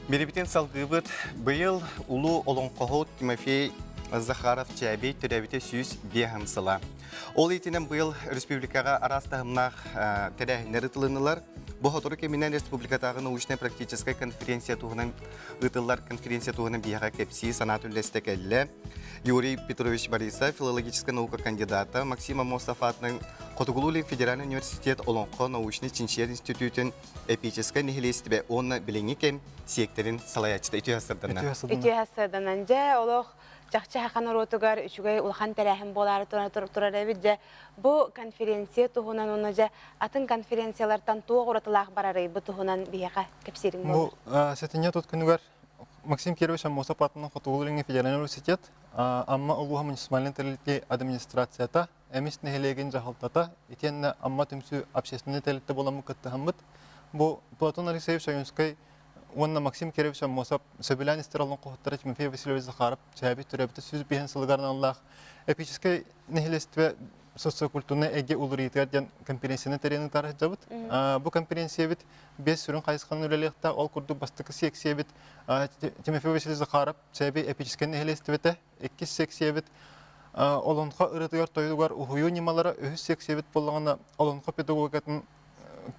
Биэрибитин салгыыбыт. Быйыл улуу олоҥхоһут Тимофей Захаров Чээбий төрөөбүтэ 105 сыла. Ол иитинэн быйыл республикаҕа араас таһымнаах тэрээһиннэр ытылыннылар. Бу сотору кэминэн республикатааҕы научнай-практическай конференция туһунан ыытыллар конференция туһунан биһиэхэ кэпсии санаа үллэстэ кэллэ. Юрий Петрович Борисов, филологическай наука кандидата, Максим Аммосов аатынан Хотугулуу-Илин федеральный университет Олоҥхо научнай чинчийэр институтун эпическай нэһилиэстибэ уонна билиҥҥи кэм сиэктэрин салайааччыта үтүө сырданна. Үтүө сырданан дьэ олох чахчы саха норуотугар үчүгэй улахан тэрээһин буолаары турар эбит дьэ бу конференция туһунан уонна дьэ атын конференциялартан туох уратылаах барарый бу туһунан биһиэхэ кэпсиириҥ Бу сэтинньи тут күнүгэр Максим Кирович Аммосов аатынан Хотугулуу-Илиҥҥи федеральнай университет Амма улууһа муниципальнай тэрилтэ администрацията Эмис нэһилиэгин дьаһалтата итиэннэ Амма түмсүү общественнай тэрилтэ буоламмыт кыттыһаммыт, бу Платон Алексеевич Ойуунскай уонна Максим Кирович Аммосов сөбүлээн истэр олоҥхоһуттара Тимофей Васильевич Захаров Чээбий төрөөбүтэ 105 сылыгар аналлаах эпическэй нэһилиэстибэ социокультурнай эйгэ уларыйыытыгар диэн конференцияны тэрийэн ыытар сылдьабыт. Бу конференциябыт биэс сүрүн хайысханан үлэлиэхтээх. Ол курдук бастакы секциябыт Тимофей Васильевич Захаров Чээбий эпическэй нэһилиэстибэтэ, иккис секциябыт олонхо ырытыгар тойугар уһуйуу ньымалара, үһүс секциябыт буоллаҕына олонхо педагогикатын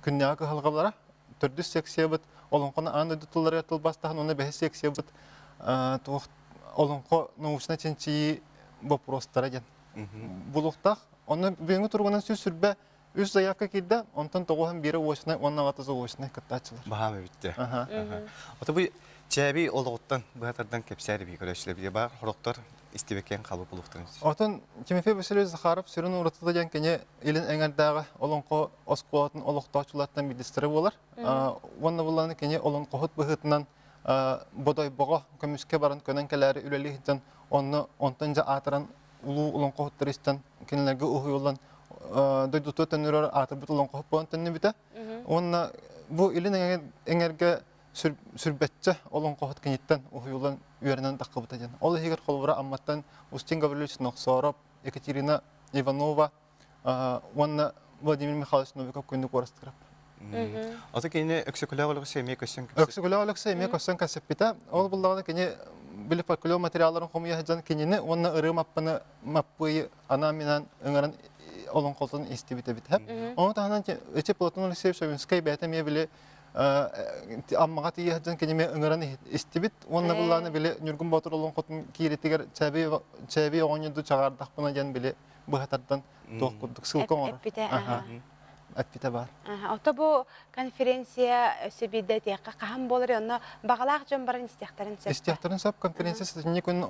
күннээҕи кыһалҕалара, төрдүс секциябыт олоҥхону аан дойду тылларыгар тылбаастаһан уонна бэһис секциябыт туох олоҥхо научнай чинчийии боппуруостара диэн булуохтаах. Онно бүгүҥҥү туругунан 123 заявка киирдэ, онтон тоҕуһан биирэ очнай уонна аҕата заочнай кыттааччылар. Баһаам эбиттэ. Ото бу Чээбий олоҕуттан быһа тардан кэпсээр эбии көрөөччүлэр баар хорохтор истибэккэн халып улуктарын. Отон Тимофей Васильевич Захаров сүрүн уратыта диэн кини илин эҥэрдээҕи олоҥхо оскуолатын олохтоочулартан биирдэстэрэ буолар. Уонна булланы кини олоҥхоһут быһыытынан Бодойбоҕо көмүскэ баран көнөн кэлээри үлэлии сылдьан онно онтон дьэ аатыран улуу олоҥхоһуттары истэн кинилэргэ уһуйуллан дойдутугар төннөрөр аатырбыт олоҥхоһут буолан төннүбүтэ. Уонна бу илин эҥэргэ сүрбэччэ олоҥхоһут киниттэн уһуйуллан үөрэнэн таххыбыта диэн. Ол иһигэр холобура Амматтан Устин Гаврильевич Нохсоороп, Екатерина Иванова уонна Владимир Михайлович Новиков күндү куорастырап. Ото кини Өксөкүлээх Өлөксөй эмиэ көссөн Өксөкүлээх Өлөксөй эмиэ көссөн кэсэппитэ. Ол буллаҕына кини били фольклор материалларын хомуйа сылдьан кинини уонна ырыы маппаны маппыйы анаан-минаан ыҥыран олоҥхотун истибит эбит. Ону таһынан эти Платон Алексеевич Шавинскай бэйэтэ эмиэ били Аммаҕа тиийэ сылдьан кини эмиэ ыҥыран истибит уонна былааны били Ньургун Боотур олоҥхотун кииритигэр Чээбий оҕонньорду чаҕаардахпына диэн били быһа тардан туох курдук ссылка оҥорор. Эппитэ баар. Ото бу конференция өссө биирдэ этиэххэ хаһан буолар онно баҕалаах дьон баран истиэхтэрин сөп. Истиэхтэрин сөп. Конференция сэтинньи күн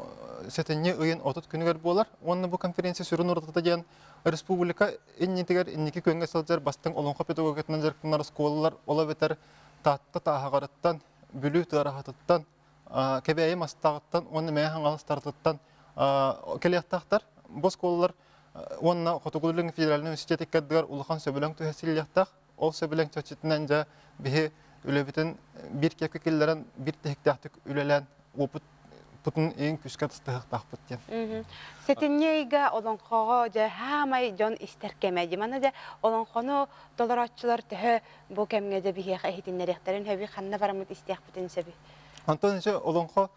сэтинньи ыйын 30 күнүгэр буолар. Уонна бу конференция сүрүн уратыта диэн республика иннитигэр инники күөҥҥэ сылдьар бастыҥ олоҥхо педагогикатынан дьарыктанар оскуолалар ол эбэтэр Таатта Тааһаҕарыттан, Бүлүү Тыараһатыттан, Кэбээйи Мастааҕыттан уонна Мэҥэ Хаҥаластарыттан кэлиэхтээхтэр. Бу оскуолалар уонна Хотугу-Илиҥҥи федеральнай университет иккардыгар улахан сөбүлэҥ түһэрсиллиэхтээх. Ол сөбүлэҥ чэрчитинэн дьэ биһи үлэбитин биир кэккэ киллэрэн, биир тиһиктээхтик үлэлээн опыт путун иин күүскэ тыстыһыахтаахпыт диэн. Сэтинньи ыйга олоҥхоҕо дьэ хаамай дьон истэр кэмэ дии. Манна дьэ олоҥхону толорооччулар төһө бу кэмҥэ дьэ биһиэхэ иһитиннэриэхтэрин сөбүй, ханна бараммыт истиэхпитин сөбүй? Антон ичи олоҥхо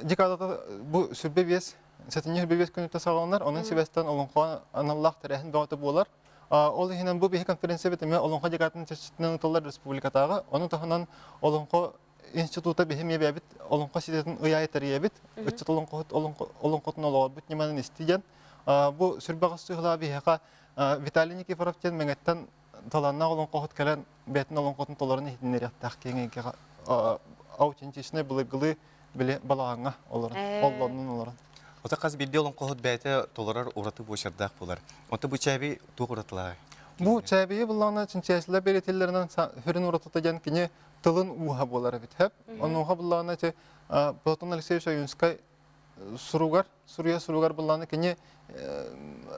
декадата бу 25 сэтинньи 25 күнүттэн саҕаланар, онон сибээстэн олоҥхо аналлаах тэрээһин бөҕөтө буолар. Ол иһинэн бу биһи конференциябыт эмиэ олоҥхо декадатын чэрчитинэн ыытыллар республикатааҕы, ону таһынан олоҥхо института биһи эмиэ бэйэбит олоҥхо ситэтин ый аайы тэрийэбит, ыччат олоҥхоһут олоҥхотун олоҕорбут ньыманан исти диэн. Бу сүрбэҕис сыһылаа биһиэхэ Виталий Никифоров диэн Мэҥэттэн талааннаах олоҥхоһут кэлэн бэйэтин олоҥхотун толорон иһитиннэриэхтээх киэҥ эйгэҕэ аутентичнай былыргылыы били балаҕаҥҥа олорон, оллоннун олорон. Ото хас биирдии олоҥхоһут бэйэтэ толорор ураты буочардаах буолар. Онто бу чээби туох уратылааҕый? Бу чээбийи буллаҕына чинчийээччилэр бэлиэтииллэринэн сүрүн уратыта диэн кини тылын ууһа буолар эбит. Хэп. Онуоха буллаҕына ити Платон Алексеевич Ойуунскай суругар, суруйа суругар буллаҕына кини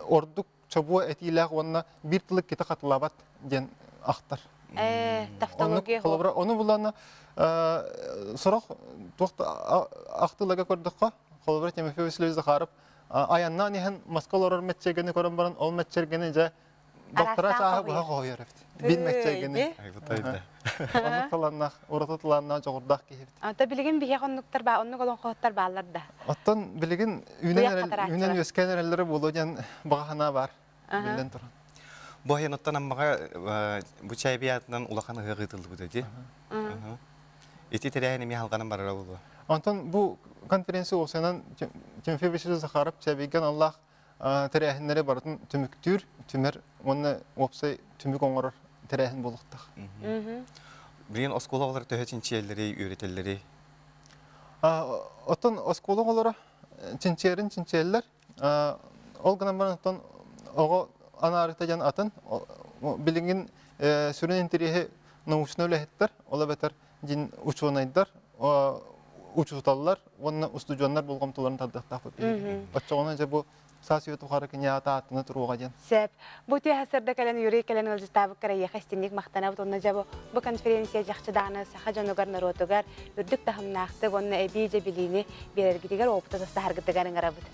ордук чобуо этиилээх уонна биир тылы кита хатылаабат диэн ахтар. Тавтология. Холобура, ону буллаҕына сорох туох ахтыыларга көрдөххө, холобура Тимофей Васильевич Захаров айаннаан иһэн маска олорор мэччиэргэни көрөн баран, ол мэччиэргэни дьэ. Балтараа чааһы быһа хоһуйар эбит. Бин мэкчэйгини. Айбытайда. Оннук талааннаах, ураты талааннаах дьоҕурдаах киһи эбит. Ата билигин биһиэх оннуктар баа, оннук олоҥхоһуттар бааллар да. Оттон билигин үүнэн үүнэн үөскээн эрэллэрэ буолуо диэн баҕа санаа баар. Биллэн туран. Бу айаныттан Аммаҕа бу чай биятынан улахан ыһыах ыытыллыбыта дии. Ити тэрээһин эмиэ халҕанан барара буолуо. Онтон бу конференция уопсайынан Тимофей Васильевич Захаров Чэбийгэн Аллах тэрээһиннэри барытын түмүктүүр, түмэр уонна уопсай түмүк оҥорор тэрээһин буолуохтаах. Билигин оскуола оҕолоро төһө чинчийэллэрий, үөрэтэллэрий? Оттон оскуола оҕолоро чинчийэрин чинчийэллэр. Ол гынан баран оттон оҕо анаарыта диэн атын. Билигин сүрүн интэриэһи научнай үлэһиттэр, ол эбэтэр дин учуонайдар, учууталлар уонна устудьуоннар болҕомтолорун тардыахтаахпыт биһиги. Оччоҕуна дьэ бу саас үйэ тухары кини аата ааттана туруоҕа диэн. Сөп. Бу түһэ сырда кэлэн Юрий кэлэн ыалдьыттаабыккар эйиэхэ истинник махтанабыт уонна дьэ бу, бу конференция чахчы даҕаны саха дьонугар, норуотугар үрдүк таһымнаахтык уонна эбии дьэ билиини биэрэргитигэр опыты састаһаргытыгар ыҥырабыт.